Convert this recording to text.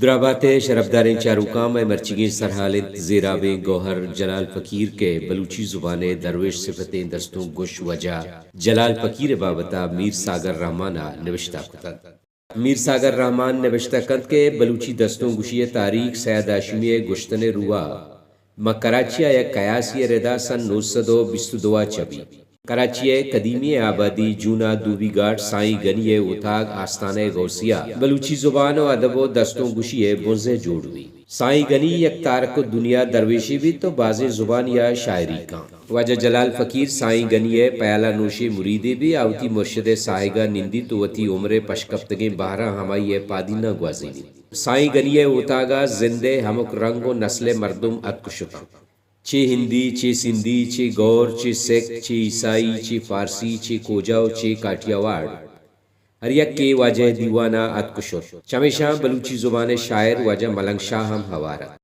درابات ء شرپداریں چاروکاں، مئے مرچیگیں سرحال انت زیرابیں گوہر جلال فقیر کہ بلوچی زبان ء درویش صفتیں دستونک گوش واجہ جلال فقیر ء بابت ء میر ساگر رحمان ء نبشتہ کتگ۔ میر ساگر رحمان نبشتہ کنت کہ بلوچی دستونک گوشی ء تاریخ سید ہاشمی ء گوشتن ء روا ماں کراچی ء یک قیاسی ء ردا سن نو سد و بیست و دو ء چہ بیت۔ کراچی ء قدیمی ء آبادی جون ء دوبی گاٹ سائیں گنی ء اوتاگ آستانہ غوثیہ بلوچی زبان و ادب و دستونک گوشی ء بنزہ جوڑ بیت۔ سائیں گنی یک تارک الدنیا درویشے بیت و بازیں زبانی ء شاعری کاں۔ واجہ جلال فقیر سائیں گنی ء پیالہ نوشیں مریدے بی، آ وتی مرشد ء ساہگ ء نندیت و وتی عمر ء پشکپتگیں بہراں ہمائی ء پادیناں گوازینیت۔ سائیں گنی ء اوتاگ ء زند ء ہمک رنگ و نسل ء مردم اتک شتاں۔ چے ہندی، چے سندھی، چے گور، چے سکھ، چے عیسائی، چے فارسی، چے کوجا و چے کاٹیاواڑ۔ ہر یکے واجہ ء دیوان ء اتک شت۔ چمیشاں بلوچی زبان ء شاعر واجہ ملنگ شاہ ہم ہوار ات۔